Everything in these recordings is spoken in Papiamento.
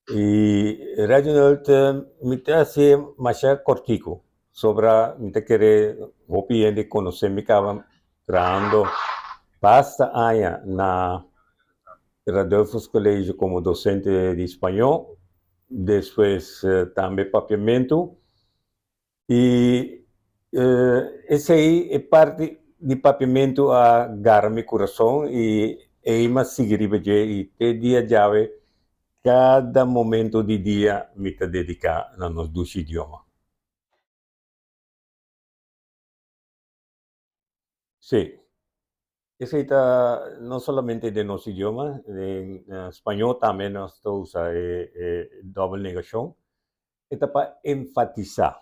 I Reginald, mi ta hasié masha kòrtiku, sobra mi ta kere hopi hende konosé mi kaba trahando basta aña na Radulphus College komo dosente di spañó, despues tambe papiamentu. I esei e parti di papiamentu a gara mi kurason i ei m'a sigui riba dje i te dia djawe kada momento di dia mi ta dediká na nos dushi idioma. Sí, esei ta no solamente den nos idioma, den spañó tambe nos ta usa e dòbel negashon. E ta pa enfatisá.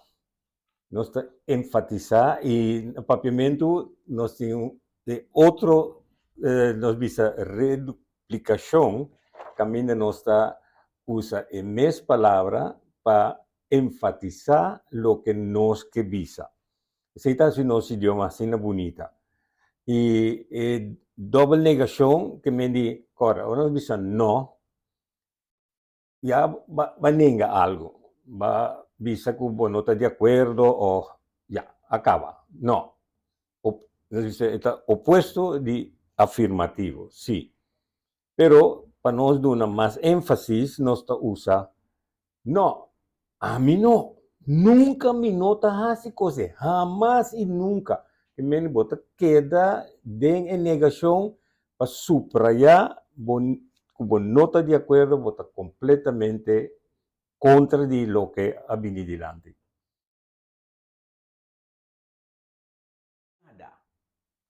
Nos ta enfatisá i na papiamentu nos tin un e otro nos bisa reduplikashon kaminda nos ta usa e mes palabra pa enfatisá loke nos ke bisa. Esei ta hasi nos idioma asina bunita. I e dòbel negashon ke men di kòrda, ora nos bisa no, ya ba ba nenga algu, ba bisa ku bo no ta di akuerdo o ya, a kaba. No. Nos bisa e ta opuesto di afirmativo, si. Pero pa nos duna mas énfasis nos ta usa No, ami no. Nunka mi no ta hasi kos ei, hamas i nunka. Te mende bo ta keda den e negashon pa suprayá bo ku bo no ta di akuerdo, bo ta kompletamente kontra di loke a bini dilanti. Nada.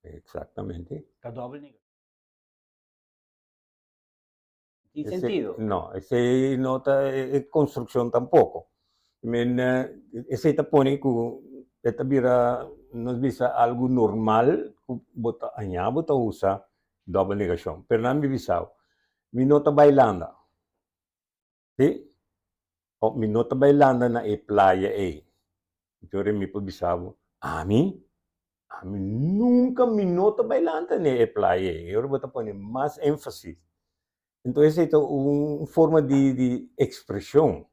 Eksaktamente. Ta dòbel negashon. Tin sentido. No, esei no ta e construccion tampoco. Men esei ta pone cu e ta bira, nos bisa algo normal cu bo ta aña bo ta usa dobbel negacion. Pero nan mi bisao, mi no ta bay landa. Si? Of mi no ta bay landa na e playa ey. Entonces mi por bisa bo, ami? Ami nunka mi no ta bai lanta ne e playa ei. E ora bo ta pone mas énfasis. Enton esei ta un forma di di ekspreshon.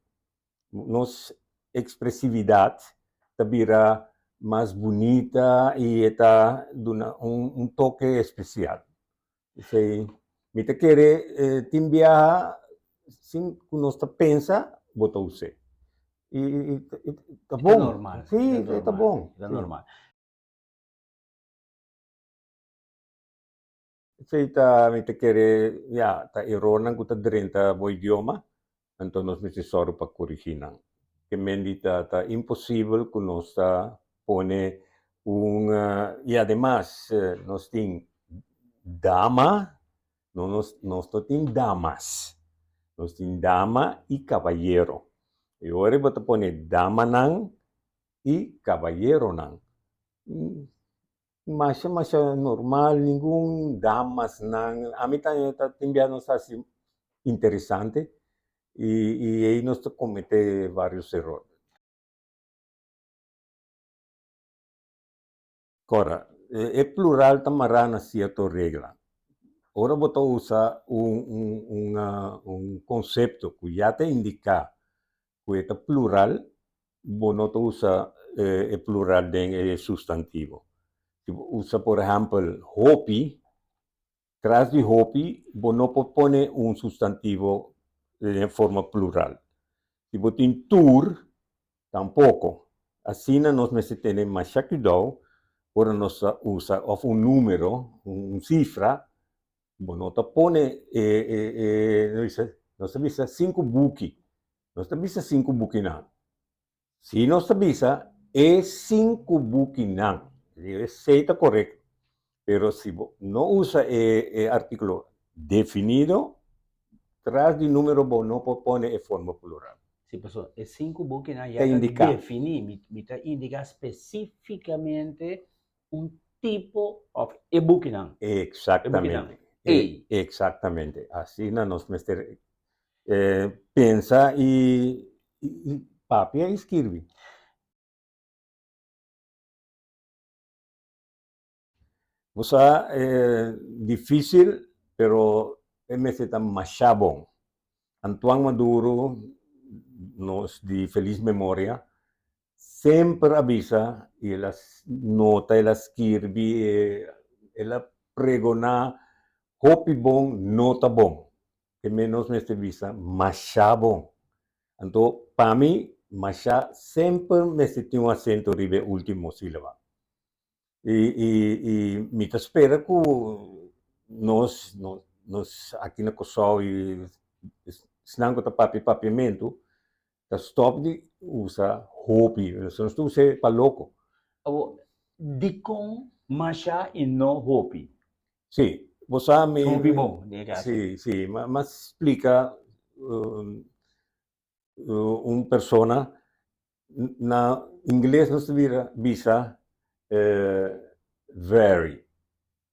Nos ekspresividat ta bira mas bunita i e ta duna un un toke espesial. Esei mi ta kere tin biaha sin ku nos ta pensa bo ta us'é. I i ta E ta bon. normal. Sí, E ta e ta normal. bon. E ta Sí. normal. Esei ta mi ta kere ya ta erornan ku ta drenta bo idioma, anto nos mester sòru pa korigí nan. Ke men di ta ta imposibel ku nos ta pone un i ademas nos tin dama, no nos nos no tin damas, nos tin dama i kabayero. E ora bo ta pone damanan i kabayeronan. Masha masha normal, ningun damasnan. Ami ta ta tin bia nos hasi interesante i i ei nos ta komete varios eror. Kora, e plural ta mará na sierto regla. Ora bo ta usa un un un un konsepto ku ya ta indiká ku e ta plural, bo no ta usa e plural den e sustantivo. Si bo usa por ehèmpel hopi, tras di hopi bo no por pone un sustantivo den forma plural. Si bo tin tur, tampoko. Asina nos mester tene masha kuidou ora nos ta usa òf un número, un sifra, bo no ta pone e e nos ta bisa sinku buki, Nos ta bisa sinku bukinan. Si nos ta bisa e sinku bukinan, esei ta korekto. Pero si bo no usa e e artíkulo definido, tras di número bo no por pone e forma plural. Si, pasobra e sinku bukinan ya Ta ta indiká. definí. Mi mi ta indiká spesífikamente un tipo òf e bukinan. E bukinan. Eksaktamente. Ei. Eksaktamente. Asina nos mester Pensa i papia i skirbi. Bo sa e dificil pero e mester ta masha bon. Antoine Maduro, nos di feliz memoria, semper a bisa y el a nota, el a skirbi, el a pregoná, hopi bon no ta bon. Te men nos mester bisa masha bon. Anto, pa mi, masha semper mester tin un asento riba e ultimo sílaba. I mi ta spera ku nos nos aki na Kòrsou i esnan ku ta papia papiamentu ta stòp di usa hopi, nos ta us'é pa loko. Awor, dikon masha i no hopi? Sí, bo sa mi. Hopi bon, den e kaso. Sí, sí, m'a splika un persona na ingles nos ta bira bisa very,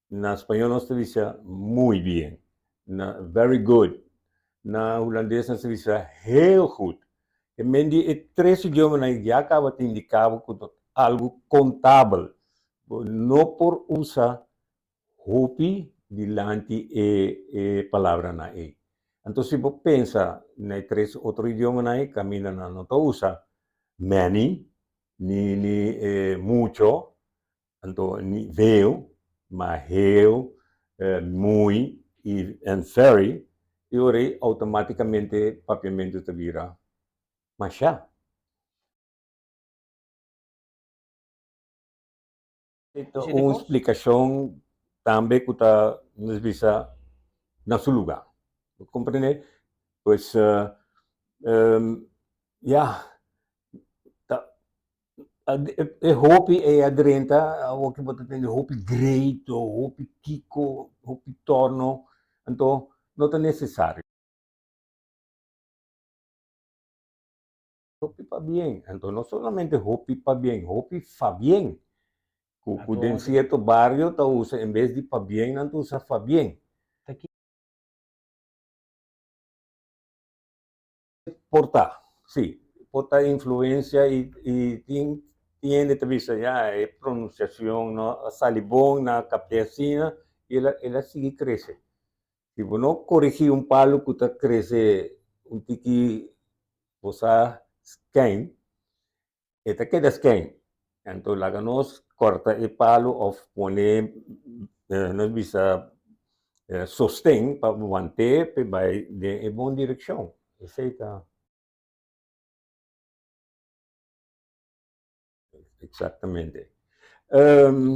na spañol nos ta bisa muy bien, na very good, na hulandes nos ta bisa heel goed. E men di e tres idiomanan ya kaba ta indiká bo ku ta algu kontabel. Bo no por usa hopi dilanti e e palabranan ei. Anto si bo pensa na e tres otro idiomanan ei kaminda nan no ta usa many ni ni mucho, anto ni veel, ma heel, muy i en very, e ora ei outomaticamente papiamentu ta bira masha. Un splikashon tambe ku ta nos bisa na su lugá. Bo komprendé? Pues ya, ta e hopi ei a drenta awor ku bo ta tende hopi greito, hopi kiko, hopi torno, anto no ta nesesario. Hopi pabien. Anto no solamente hopi pabien, hopi fabien. Ku ku den sierto bario ta usa en bes di pabien nan ta usa fabien. Por ta, si. Por ta influencia i i tin tin hende ta bisa ya e pronunciacion no a sali bon, nan a capte asina i el a el a sigui crece. Si bo no korigí un palu ku ta krese un tiki bo sa skein, e ta keda skein. Anto laga nos kòrta e palu òf pone nos bisa sosten pa want'é pa e bai den e bon direkshon. Esei ta. Exactamente.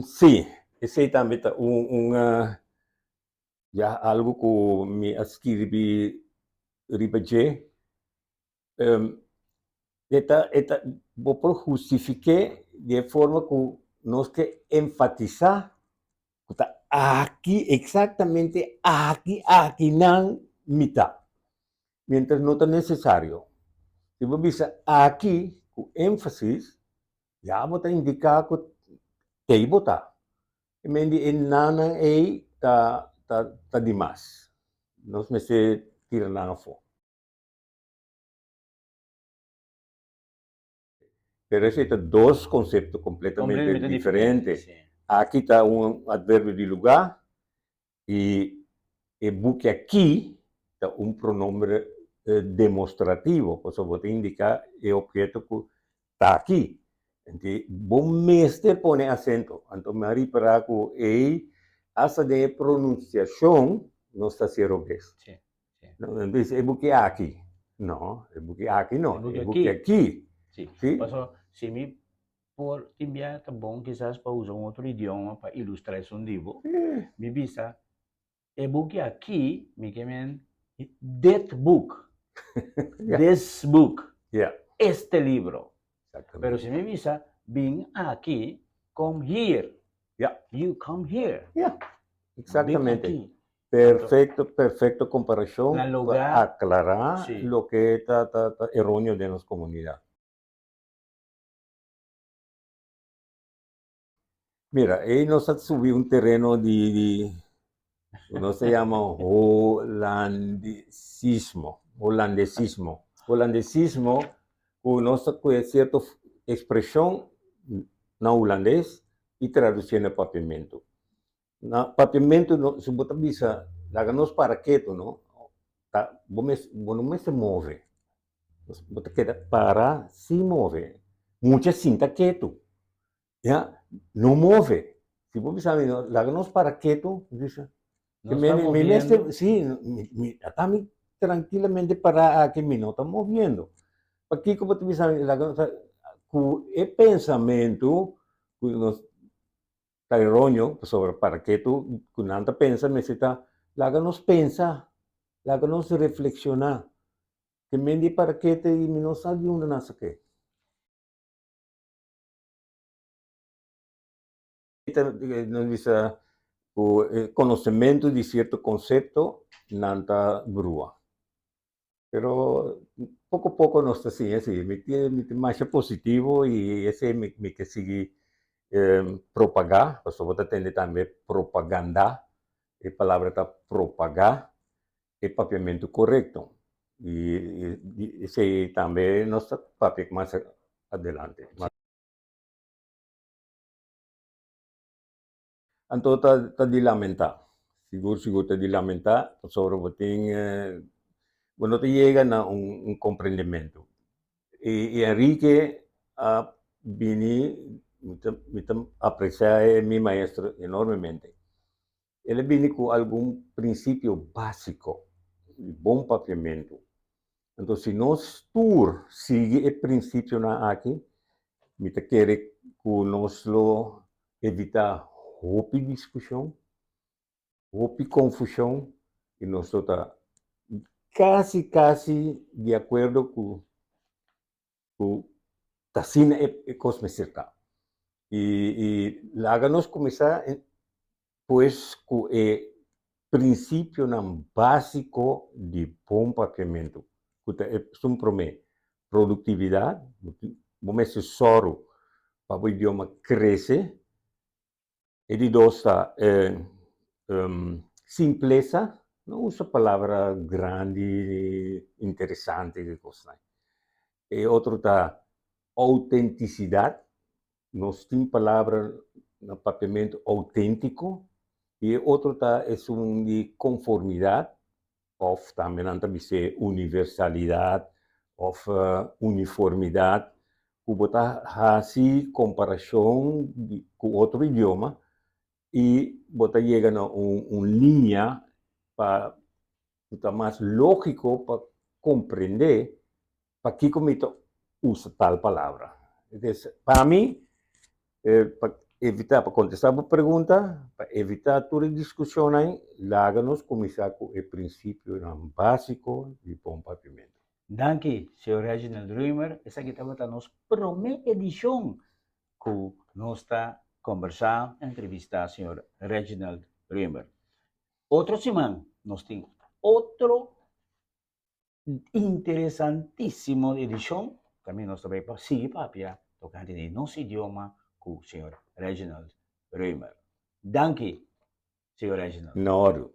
Sí, esei tambe ta un un ya algo ku mi a skirbi riba dje. E ta e ta bo por hustifiké di e forma ku nos ke enfatisá ku ta aki, eksaktamente aki, akinan mi ta. Mientras no ta necesario. Si bo bisa aki cu enfasis, ya bo ta indica cu tey bo ta. E men di e nannan ey ta ta ta di mas. Nos mester tira nan afo. Pero esey ta dos concepto completamente diferente. Aki ta un adverbio di lugar y e buki aki ta un pronombre demostrativo, pasobra bo ta indica e obheto cu ta aki. Enti bo mester pone acento. Anto mi a ripara cu ey hasta den e pronunciacion nos ta haci robes. No dice e buki aki. No, e buki aki no, e buki aki. Sí. Paso si mi por tin bia ta bon kisas pa usa un otro idioma pa ilustra esun di bo. Mi bisa e buki aki mi ke men dit boek, this boek, este libro. Pero si mi bisa bin aki, kom hier. You come here. Exactamente. Bin aki. Perfecto, perfecto comparacion pa aclara loke ta ta eroneo den nos comunidad. Mira, ey nos a subi un tereno di di nos ta yama holandesismo, holandesismo. Holandesismo cu nos ta coge cierto expresion na hulandes y traducié na papiamento. Na papiamentu no, si bo ta bisa laga nos para ketu no. Ta bo mes bo no mester move. Bo ta keda para sin move. Mucha sinta ketu. Ya, no move. Si bo bisa mi, laga nos para ketu, mi bisa, No sta mi moviendo. mester, si, mi ata mi trankilamente para aki, mi no ta moviendo. Pakiko bo ta bisa mi laga nos ku e pensamentu ku nos ta eronio, pasobra para ketu ku nan ta pensa mester ta laga nos pensa, laga nos reflekshoná. Ke men di para ketu i mi no sa di unda nan sa ke. Nos bisa ku e konosementu di sierto konsepto nan ta brua. Pero poko poko nos ta siña si. Mi tin mi tin masha positivo i esei mi mi ke sigui propagá, pasobra bo ta tende tambe propagandá, e palabra ta propagá e papiamentu korekto. I esei tambe nos ta papia mas adelante. Anto ta ta di lamentá, sigur sigur ta di lamentá pasobra bo tin bo no ta yega na un un komprendementu. I Enrique a bini, mi ta mi ta apresiá e mi maestro enormemente. El a bini ku algun prinsipio básiko di bon papiamentu. Anto si nos tur sigui e prinsipionan aki, mi ta kere ku nos lo evitá hopi diskushon, hopi konfushon i nos lo ta kasi kasi di akuerdo ku ku ta asina e kos mester ta. I i laga nos kuminsá pues ku e prinsipionan básiko di bon papiamentu, ku ta esun promé, produktividat, bo mester sòru pa bo idioma krese. E di dos ta simplesa, no usa palabra grandi, interesante ki kosnan. E otro ta autentisidat, nos tin palabra na papiamentu autentiko. I e otro ta esun di konformidat òf tambe nan ta bis'é universalidat òf uniformidat, ku bo ta hasi komparashon ku otro idioma i bo ta yega na un un liña pa ku ta mas lógiko pa komprendé pakiko mi ta usa tal palabra. Entonces, pa mi, pa evitá, pa kontestá bo pregunta, pa evitá tur e diskushonnan, laga nos kuminsá ku e prinsipionan básiko di bon papiamentu. Danki, señor Reginald Römer. Esaki tabata nos promé edishon ku nos ta kombersá, entrevistá señor Reginald Römer. Otro siman nos tin otro Interesantísimo edishon, kaminda nos ta bai pa sigui papia tokante di nos idioma ku señor Reginald Römer. Danki, señor Reginald. Na òrdu.